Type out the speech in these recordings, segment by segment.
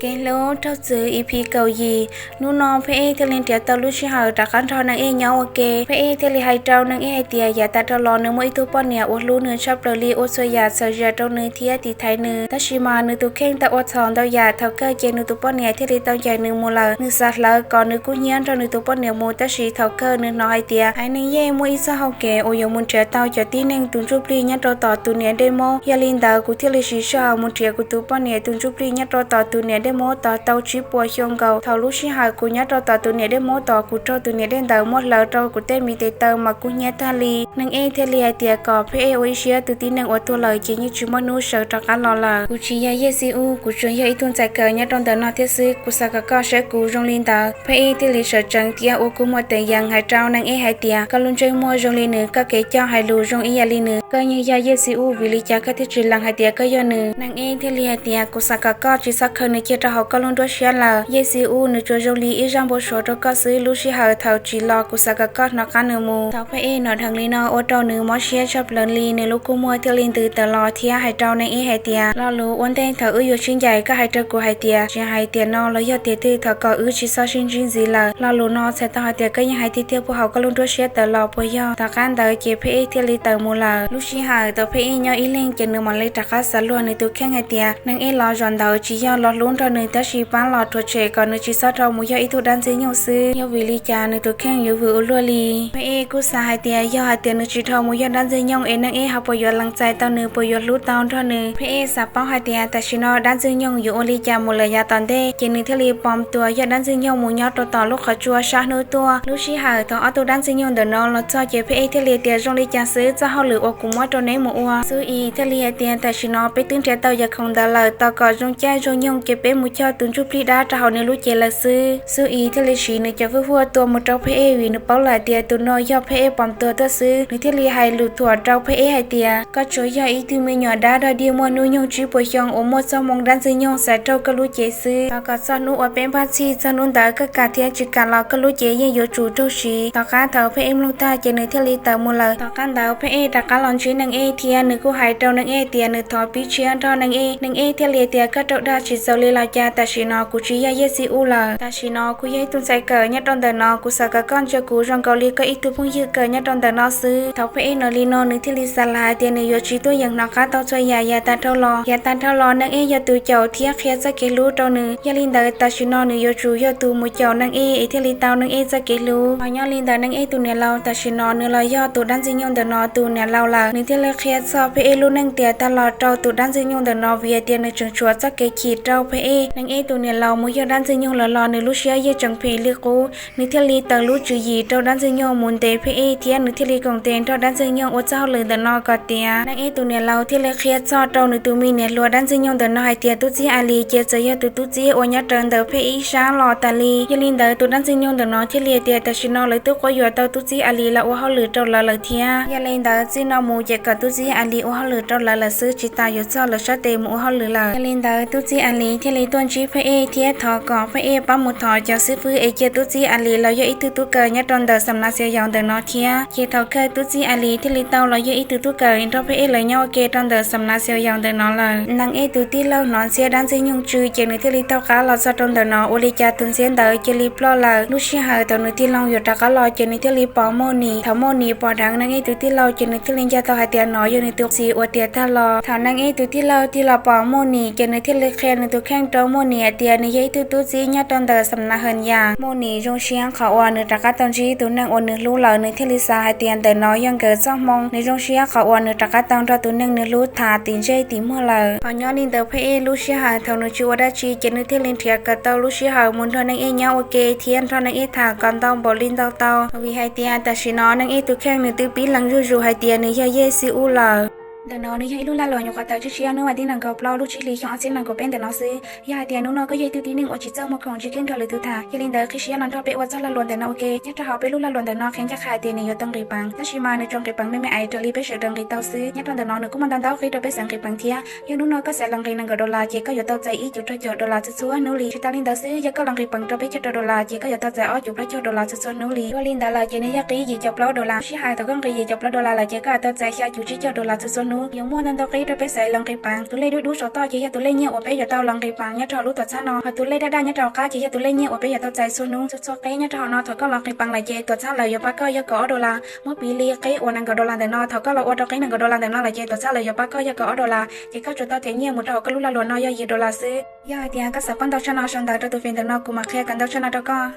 Kev hlub raug txwv E P kaum yim. Hnub no Phab Ej thiaj li nrhiav tau lub sij hawm rov qab nrog Neej Ej nyob ua ke. Phab Ej thiaj li hais rau Neej Ej hais tias yav tas dhau los nws muaj ib tug poj niam uas hlub nws tshaj plaws li, ua txhua yam txhawm zam rau nws thiab tiv thaiv nws. Tab sis mas nws tus kheej tau ua txhaum ntau yam, thaum kawg ces nws tus poj niam thiaj li tau ncaim nws mus lawm. Nws xav hlawv kom nws kub hnyiab nrog nws tus poj niam mus, tab sis thaum kawg nws hnov hais tias haiv neeg Yej muaj ib txoj hau kev uas yuav mus nrhiav tau cov tib neeg tus ntsuj plig nyob rau tom tus niam dej mob. Yog li ntawd kuv thiaj li siv sij hawm mus nrhiav kuv tus poj niam tus ntsuj plig nyob rau tom tus niam dej mob tod tau tsib puas xyoo nkaus. Thaum lub sij hawm kuv nyob rau tom tus niam dej mob tod, kuv raug tus niam dej ntawd muab hlawv rau kuv tej me tes taw mas kub hnyiab tag li. Neej Ej thiaj li hais tias kom Phab Ej ua ib siab, tus tib neeg uas tuag lawm ces yeej tsis muaj hnub sawv rov qab los lawm. Kuv tsis yog Yej Xi U, kuv tsuas yog ib tug ntxhais kawm nyob rau ntawm no thiab xwb. Kuv xav kom koj saib kuv zoo li ntawd. Phab Ej thiaj li sawv tsees thiab ua kua muag teev yees hais rau Neej Ej hais tias koj lub ntsej muag zoo li nws, koj kev coj hais lus zoo ib yam li nws. Koj yeej yog Yej Xi U, vim li cas koj thiaj tsis lees hais tias koj yog nws? Neej Ej thiaj li hais tias kuv xav kom koj tsis txhob khaws nws cia rau hauv koj lub nruab siab lawm. Yej Xi U nws tsuas zoo li ib zaj npau suav rau koj xwb, lub sij hawm thaum tsim los kuv xav kom koj hnov qab nws mus. Thaum Phab Ej hnov dheev li no ua rau nws mob siab tshaj plaws li, nws lub kua muag thiaj li ntws tawm los thiab hais rau Neej Ej hais tias lo lus ua ntej thaum wb yuav sib ncaim koj hais rau kuv hais tias tsis hais tiam no los yog tiam twg thov kom wb tsis txhob sib ntsib ntxiv lawm. Lo lus no txhais tau hais tias koj yeej hais tiag tiag puag hauv koj lub nruab siab tawm los puas yog? Tom qab ntawd ces Phab Ej thiaj li tawm mus lawm. Lub sij hawm thaum Phab Ej nyob ib leeg ces nws mam li rov qab xav luag nws tus kheej hais tias Neej Ej los zaum ntawd tsis yog los hlub nrog nws, tab sis pab los rhuav tshem kom nws tsis txhob dhau mus yog ib tug dab ntxwg nyoog xwb. Yog vim li cas nws tus kheej yuav vwm ua luaj li? Phab Ej kuj xav hais tias yog hais tias nws tsis dhau mus yog dab ntxwg nyoog es Neej Ej ho puas yuav lees txais tau nws, puas yuav hlub tau nrog nws. Phab Ej xav paub hais tias tam sim no dab ntxwg nyoog yuav ua li cas mus lawm yav tom ntej, ces nws thiaj li pom tuas yog dab ntxwg nyoog mus nyob rau tom lub qhov tsua sab hnub tuaj. Lub sij hawm thaum ob tug dab ntxwg nyoog ntawm no los txog ces Phab Ej thiaj li tias zoo li cas xwb, txoj hauj lwm uas kuv muab rau neb mus ua. Xub Is thiaj li hais tias tam sim no peb twb nrhiav tau yam khoom ntawd lawm, tos kom zoo caij zoo nyoog ces peb mus coj tus ntsuj plig dab rau hauv nws lub cev lawm xwb. Xub Is thiaj li siv nws cov hwj huaj tua mus rau Phab Ej, vim nws paub lawm tias tus no yog Phab Ej pom tuag tuaj xwb. Nws thiaj li hais lus thuam rau Phab Ej hais tias koj tsuas yog ib tug me nyuam dab dog dig muaj hnub nyoog tsib puas xyoo uas muaj txoj hmoo dab ntxwg nyoog xaiv raug koj lub cev xwb. Thov kom txog hnub uas peb npaj txhij, txog hnub ntawd koj kam thiab tsis kam los koj lub cev yeej yuav tsum raug siv. Tom qab thaum Phab Ej mloog tag ces nws thiaj li tawm mus lawm. Tom qab ntawd Phab Ej rov qab los ntsib Neej Ej thiab nws kuj hais rau Neej Ej tias nws thov pib tshiab nrog Neej Ej. Neej Ej thiaj li tias koj raug dag tsis txaus li los cas, tam sim no kuv tsis yog Yej Xi U lawm. Tam sim no kuv yog ib tug ntxhais kawm nyob rau ntawm no, kuv xav kom koj ntsia kuv zoo nkaus li koj ib tug phooj ywg kawm nyob rau ntawm no xwb. Thaum Phab Ej hnov li no nws thiaj li xav lawm hais tias nws yuav tsis tuaj yeem hnov qab tau txhua yam yav tas dhau los. Yav tas dhau los Neej Ej yog tus caum thiab qhia txoj kev hlub rau nws. Yog li ntawd tam sim no nws yuav tsum yog tus mus caum Neej Ej es thiaj li tau Neej Ej txoj kev hlub. Hos nyob li ntawd Neej Ej tus niam laus tam sim no nws los yog tus dab ntxwg nyoog ntawm no tus niam laus lawm. Nws thiaj li qhia txog Phab Ej lub neej tias tag los rau tus dab ntxwg nyoog ntawm no vim hais tias nws tseem tshuav txoj kev chim rau Phab Ej. Neej Ej tus niam laus mus yog dab ntxwg nyoog lawm los nws lub siab yeej tseem phem li qub. Nws thiaj li taws lub tswv yim rau dab ntxwg nyoog mus ntes Phab Ej thiab nws thiaj li koom tes nrog dab ntxwg nyoog ua txoj hauj lwm ntawm no kom tiav. Neej Ej tus niam laus thiaj li qhia txog rau nws tus me niam hluas dab ntxwg nyoog ntawm no hais tias tub txib A Lis ces txawm yog tus tub txib uas nyob rawv ntawm Phab Ej ib sab los tas li. Yog li ntawd tus dab ntxwg nyoog ntawm no thiaj li hais tias tam sim no lawv twb quab yuam tau tub txib A Lis los ua hauj lwm rau lawv lawm thiab. Yog li ntawd txij no mus ces kom tub txib A Lis ua hauj lwm rau lawv lawm xwb, tsis tas yuav txog lawv sab tes mus ua hauj lwm lawm. Yog li ntawd tub txib A Lis thiaj li tuaj ntsib Phab Ej thiab thov kom Phab Ej pab mus thov cov xib fwb es cia tub txib A Lis los yog ib tug tub kawm nyob rau ntawm xam nas xiav yaus ntawm no thiab. Ces thaum kawg tub txib A Lis thiaj li tau los yog ib tug tub kawm nrog Phab Ej lawv nyob ua ke rau ntawm xam nas xiav yaus ntawm no lawm. Neej Ej tus tij laug hnov ntxhiab dab ntxwg nyoog tsw ces nws thiaj li taug qab los txog rau ntawm no, ua li cas tus ntxhiab ntawd cia li ploj lawm. Lub sij hawm thaum nws tig loo yuav rov qab los ces nws thiaj li pom Moj Nim. Thaum Moj Nim pom dheev Neej Ej tus tij laug ces nws thiaj li nco tau hais tias no yog nws tus txiv uas tiav tag los. Thaum Neej Ej tus tij laug tig los pom Moj Nim ces nws thiaj li qhia nws tus kheej rau Moj Nim hais tias nws yog ib tug tub txib nyob rau ntawm xam nas hawm yas. Moj Nim zoo siab qhov uas nws rov qab tau ntsib tus neeg uas nws hlub lawm, nws thiaj li xav hais tias ntawm no yog nkawd txoj hmoo. Nws zoo siab qhov uas nws rov qab tau nrog tus neeg nws hlub tham tim ntsej tim muag lawm. Hos nyob li ntawd Phab Ej lub sij hawm thaum nws tsis ua dab tsi ces nws thiaj li nrhiav kom tau lub sij hawm mus nrog Neej Ej nyob ua ke thiab nrog Neej Ej tham kom ntau npaum li ntau tau, vim hais tias tam sim no Neej Ej tus kheej nws twb pib lees zuj zus hais tias nws yog Yej Xi U lawm. Ntawm no nws yog ib lub laj luam nyuam qhuav tawm tshiab tshiab hnub vas thib nees nkaum plaub lub tsib hlis xyoo ob txhiab nees nkaum peb ntawm no xwb. Yog hais tias hnub no koj yog ib tug tib neeg uas tsis txawj muag khoom ntsib keeb nrog lwm tus tham, yog li ntawd qhib siab los nrog peb ua txoj laj luam ntawm no ua ke. Nyob rau hauv peb lub laj luam ntawm no qhia ncaj qha hais tias nws yuav tau nqis peev, tab sis mas nws tsuas nqis peev me me ais raws li peb sawv daws nqis tau xwb. Nyob rau ntawm no nws kuj muaj ntau ntau qib rau peb xav nqis peev thiab. Yog hnub no koj xav los nqis nees nkaum dollar ces koj yuav tau txais ib cuv rau caum dollar txhua txhua hnub li. Tsis tas li ntawd xwb, yog koj los nqis peev rau peb caug rau dollar ces koj yuav tau txais ob cuv plaub caug dollar txhua txhua hnub li. Ua li ntawd lawm ces nws yog qib yim caum plaub dollar. Sij hawm thaum koj nqis yim caum plaub dollar lawm ces koj yuav tau txais xya cuv tsib caug dollar txhua txhua hnub. Yuav muaj ntau ntau qib rau peb xaiv los nqis peev. Tus lej dub dub saum toj ces yog tus lej nyiaj uas peb yuav tau los nqis peev nyob rau lub tuam txhab no, hos tus lej daj daj nyob rau qab ces yog tus lej nyiaj uas peb yuav tau txais txhua hnub. Txhua txhua qib nyob rau hauv no thaum koj los nqis peev lawm ces tuam txhab lawv yuav pab koj yog kaum ob dollar. Muab piv li qib uas nees nkaum dollar ntawm no, thaum koj los ua rau qib nees nkaum dollar ntawm no lawm ces tuam txhab lawv yuav pab koj yog kaum ob dollar, ces koj tsuas tau them nyiaj mus rau hauv koj lub lag luam no yog yim dollar xwb. Yog hais tias koj xav paub ntau tshaj no sau ntawv rau tus fem ntawm no kuv mam qhia kom ntau tshaj no rau koj.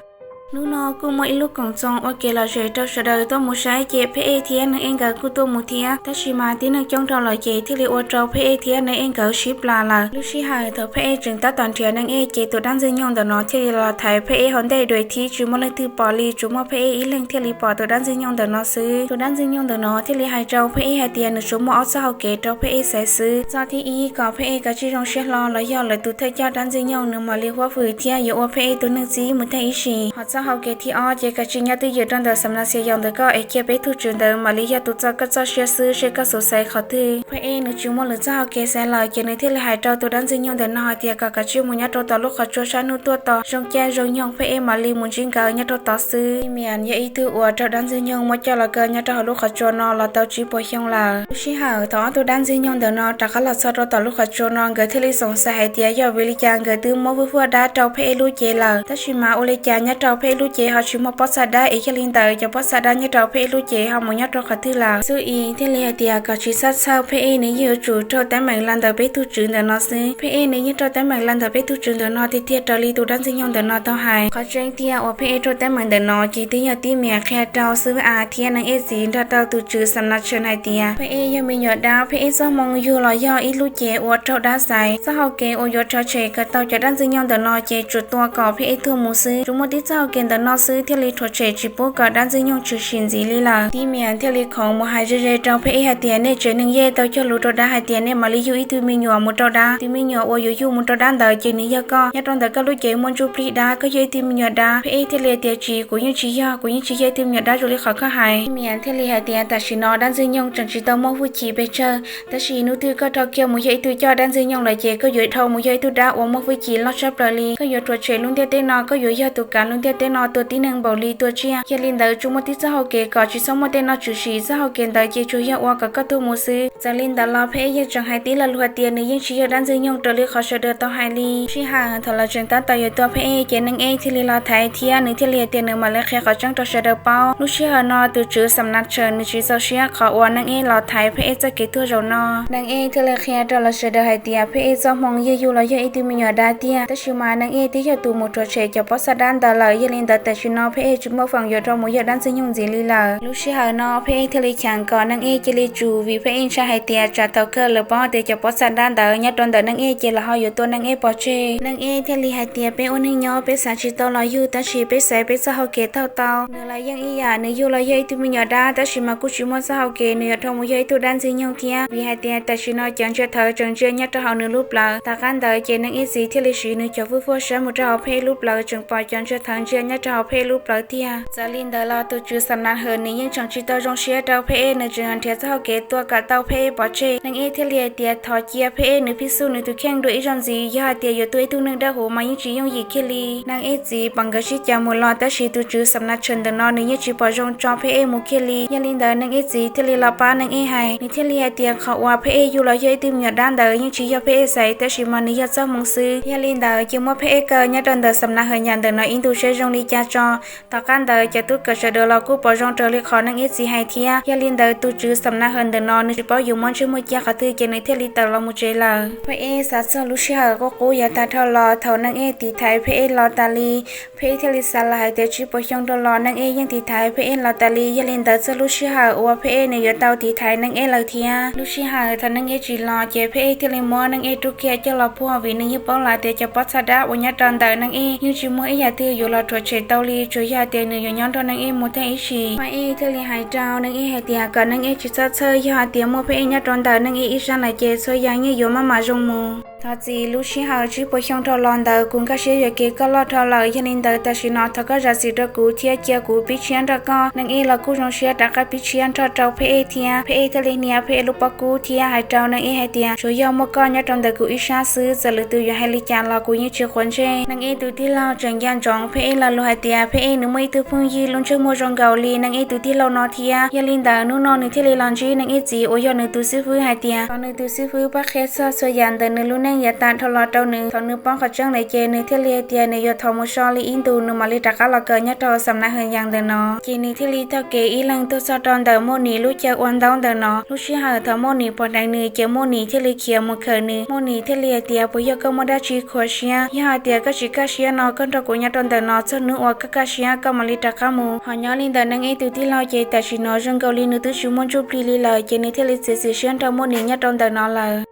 Hnub no kuj muaj ib lub koom txoos ua kev lom zem rau sawv daws tuaj mus saib ces Phab Ej thiab Neeg Ej nkawd kuj tuaj mus thiab, tab sis mas tib neeg coob dhau lawm ces thiaj li ua rau Phab Ej thiab Neeg Ej nkawd sib plas lawm. Lub sij hawm thaum Phab Ej tseem tab tom nrhiav Neeg Ej ces tus dab Ntxwg Nyoog ntawm no thiaj li los thaiv Phab Ej hauv ntej dua ib thib, tsis muaj leej twg pom li, tsuas muaj Phab Ej ib leeg thiaj li pom tus dab Ntxwg Nyoog ntawm no xwb. Tus dab Ntxwg Nyoog ntawm no thiaj li hais rau Phab Ej hais tias nws tsuas muaj ob txoj hau kev rau Phab Ej xaiv xwb. Txoj thib ib kom Phab Ej kav tsij zoo siab hlo los yog lawv tus thawj coj dab Ntxwg Nyoog nws mam li huab hwm thiab yuav ua Phab Ej tus neeg txib mus tag ib sim. Hos txoj hau kev thib ob ces kav tsij nyob twj ywm rau ntawm xam nas xias yaus ntawm koj es cia peb tug tswv ntawd mam li yog tus txoj koj txoj siab xwb, seb koj xav xaiv qhov twg. Phab Ej nws tsis muaj lwm txoj hau kev xaiv lawm ces nws thiaj li hais rau tus dab Ntxwg Nyoog ntawm no hais tias kom kav tsij mus nyob rau tom lub qhov tsua sab hnub tuaj tos, zoo caij zoo nyoog Phab Ej mam li mus ntsib nkawd nyob rau tod xwb. Tij Mias yog ib tug uas raug dab Ntxwg Nyoog muab coj los kaw nyob rau hauv lub qhov tsua no los tau tsib puas xyoo lawm. Lub sij hawm thaum ob tug dab Ntxwg Nyoog ntawm no rov qab los txog rau tom lub qhov tsua no nkawd thiaj li xoom xaiv hais tias yog vim li cas nkawd twb muab vwj huaj dab rau Phab Ej lub cev lawm, tab sis mas ua li cas nyob rau Phab Ej lub cev ho tsis muaj pob txha dab es yog li ntawd cov pob txha dab nyob rau Phab Ej lub cev ho mus nyob rau qhov twg lawm. Xub Ib thiaj li hais tias kom tsis txhob txhawj, Phab Ej nws yeej yuav tsum raug teeb meem los ntawm peb tug tswv ntawm no xwb. Phab Ej nws yeej raug teeb meem los ntawm peb tug tswv ntawm no tiag tiag raws li tus dab Ntxwg Nyoog ntawm no tau hais. Qhov tseeb tiag uas Phab Ej raug teeb meem ntawm no ces twb yog Tij Mias qhia rau Xwb Av thiab Neeg Ej txiv nrog rau tus tswv Xam Nas Tsheem hais tias Phab Ej yog me nyuam dab, Phab Ej txoj hmoo yug los yog ib lub cev uas raug dab xaiv. Txoj hau kev uas yuav rhuav tshem kom tau cov dab Ntxwg Nyoog ntawm no ces tsuas tua kom Phab Ej tuag mus xwb. Tsuas muaj tib txoj hau kev ntawm no xwb thiaj li rhuav tshem tsis pub kom dab Ntxwg Nyoog tshwm sim ntxiv li lawm. Tij Mias thiaj li khoov mus hais ze ze rau Phab Ej hais tias nej tsev neeg yeej tau cog lus rau dab hais tias nej mam li yug ib tug me nyuam mus rau dab. Tus me nyuam uas yuav yug mus rau dab ntawd ces nws yog koj. Nyob rau ntawm koj lub cev muaj ntsuj plig dab, koj yog ib tug me nyuam dab. Phab Ej thiaj li hais tias tsis, kuv yeej tsis yog, kuv yeej tsis yog ib tug me nyuam dab zoo li qhov koj hais. Tij Mias thiaj li hais tias tam sim no dab Ntxwg Nyoog tseem tsis tau muaj hwj chim pes tsawg, tab sis hnub twg koj dhau kiag mus yog ib tug coj dab Ntxwg Nyoog lawm ces koj yuav dhau mus yog ib tug dab uas muaj hwj chim loj tshaj plaws li. Koj yuav rhuav tshem lub ntiaj teb no, koj yuav yog tus kav lub ntiaj teb no tua tib neeg npaum li tua tsiaj. Yog li ntawd tsuas muaj tib txoj hau kev kom tsis txhob muaj tej no tshwm sim, txoj hau kev ntawd ces tsuas yog ua kom koj tuag mus xwb. Txawm li ntawd los Phab Ej yeej tseem hais tib lo lus hais tias nws yeej tsis yog dab Ntxwg Nyoog raws li qhov sawv daws tau hais li. Sij hawm thaum lawv tseem tab tom yuav tua Phab Ej ces Neeg Ej thiaj li los thaiv thiab nws thiaj li hais tias nws mam li qhia qhov tseeb rau sawv daws paub. Lub sij hawm no tus tswv Xam Nas Tsheem nws tsis txaus siab qhov uas Neeg Ej los thaiv Phab Ej txoj kev tuag zaum no. Neeg Ej thiaj li qhia rau lawv sawv daws hais tias Phab Ej txoj hmoo yeej yug los yog ib tug me nyuam dab tiag, tab sis mas Neeg Ej twb yog tus mus rhuav tshem cov pob txha dab ntawd lawm. Yog li ntawd tam sim no Phab Ej tsis muaj feem yuav rov mus yog dab Ntxwg Nyoog ntxiv li lawm. Lub sij hawm no Phab Ej thiaj li cheem kom Neeg Ej cia li tsum, vim Phab Ej ntshai hais tias tsam thaum kawg lawv paub tias cov pob txha dab ntawd nyob rau ntawm Neeg Ej ces lawv ho yuav tua Neeg Ej pov tseg. Neeg Ej thiaj li hais tias peb ua neej nyob peb xav tsis tau los yug, tab sis peb xaiv peb txoj hau kev tau tau. Nws los yeej ib yam, nws yug los yog ib tug me nyuam dab, tab sis mas kuj tsis muaj txoj hau kev nws yuav rov mus yog ib tug dab Ntxwg Nyoog thiab, vim hais tias tam sim no cov ntsia thawv tseem ntsia nyob rau hauv nws lub plawv. Tom qab ntawd ces Neeg Ej txiv thiaj li siv nws cov vwj huaj saib mus rau hauv Phab Ej lub plawv, tseem pom cov ntsia thawv ntsia nyob rau hauv Phab Ej lub plawv tiag. Txawm li ntawd los tus tswv Xam Nas Hawm nws yeej tseem tsis tau zoo siab rau Phab Ej, nws tseem nrhiav txoj hau kev tua kom tau Phab Ej pov tseg. Neeg Ej thiaj li hais tias thov cia Phab Ej nws pheej xuj nws tus kheej dua ib zaug ntxiv, yog hais tias yuav tua ib tug neeg dawb huv mas yeej tsis yooj yim kiag li. Neeg Ej txiv pom nkawd sib cav mus los, tab sis tus tswv Xam Nas Tsheem ntawm no nws yeej tsis pom zoo tso Phab Ej mus kiag li. Yog li ntawd Neeg Ej txiv thiaj li los pab Neeg Ej hais, nws thiaj li hais tias qhov uas Phab Ej yug los yog ib tug me nyuam dab ntawd yeej tsis yog Phab Ej xaiv, tab sis mas nws yog txoj hmoo xwb. Yog li ntawd cia muab Phab Ej kaw nyob rau ntawm Xam Nas Hawm yam ntawm no ib ntu seb zoo li cas tso. Tom qab ntawd cov tub kawm sawv daws los kuj pom zoo raws li qhov Neeg Ej txiv hais thiab. Yog li ntawd tus tswv Xam Nas Hawm ntawm no nws tsis paub yuav muab ntsej muag cia qhov twg ces nws thiaj li tawm los mus tsev lawm. Phab Ej xav txog lub sij hawm qub qub yav tag dhau los thaum Neeg Ej tiv thaiv Phab Ej los tas li, Phab Ej thiaj li xav lawm hais tias tsib puas xyoo dhau los Neeg Ej yeej tiv thaiv Phab Ej los tas li. Yog li ntawd txog lub sij hawm uas Phab Ej nws yuav tau tiv thaiv Neeg Ej lawm thiab. Lub sij hawm thaum Neeg Ej tsis los ces Phab Ej thiaj li muab Neeg Ej rub kiag coj los puag, vim nws yeej paub lawm tias cov pob txha dab uas nyob rau ntawm Neeg Ej yeej tsis muaj ib yam twg yuav los rhuav tshem tau li, tsuas yog hais tias nws yuav nyob nrog Neeg Ej mus tag ib sim. Phab Ej thiaj li hais rau Neeg Ej hais tias kom Neeg Ej tsis txhob txhawj, yog hais tias muaj Phab Ej nyob rau ntawm Neeg Ej ib sab lawm ces txhua yam yeej yuav maj mam zoo mus. Thov txim, lub sij hawm tsib puas xyoo dhau los ntawd kuv nkag siab yuam kev koj loj dhau lawm. Yog li ntawd tam sim no thov koj zam txim rau kuv thiab cia kuv pib tshiab nrog koj. Neej Ib los kuj zoo siab rov qab pib tshiab nrog rau Pheb Ej thiab. Pheb Ej thiaj li hnia Pheb Ej lub pob kub thiab hais rau Neej Ib hais tias, tsuas yog muaj koj nyob rau ntawm kuv ib sab xwb, txawm lwm tus yuav hais li cas los kuv yeej tsis quav ntsej. Neej Ib tus tij laug tseem ncaj ntsoov Pheb Ej lo lus hais tias Pheb Ej nws muaj ib tug phooj ywg lub ntsej muag zoo nkaus li Neej Ib tus tij laug no thiab. Yog li ntawd hnub no nws thiaj li los ntsib Neej Ib txiv uas yog nws tus xib fwb hais tias thov nws tus xib fwb pab qhia txog txhua yam ntawm nws lub neej yav tas dhau los rau nws. Thaum nws paub qhov tseeb lawm ces nws thiaj li hais tias nws yuav thov mus so li ib ntus nws mam li rov qab los kawm nyob rau xam na hwm yas ntawm no. Ces nws thiaj li taug kev ib leeg tuaj txog rau ntawm Muaj Nim lub chaw ua ntaub ntawm no. Lub sij hawm thaum Muaj Nim pom dheev nws ces Muaj Nim thiaj li khiav mus khawm nws. Muaj Nim thiaj li hais tias, puas yog koj muaj dab tsi khuv siab? Yog hais tias koj tsis kaj siab no koj nrog kuv nyob rau ntawm no txog hnub uas koj kaj siab koj mam li rov qab mus. Ho nyob li ntawm Neej Ib tus tij laug ces tam sim no zoo nkaus li nws twb tsis muaj ntsuj plig li lawm ces nws thiaj li txiav txim siab nrog Muaj Nim nyob rau ntawm no lawm.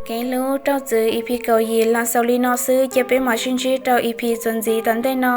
Kev hlub raug txwv E P kaum yim los xaus li no xwb, cia peb mam sib ntsib rau E P txuas ntxiv tom ntej no.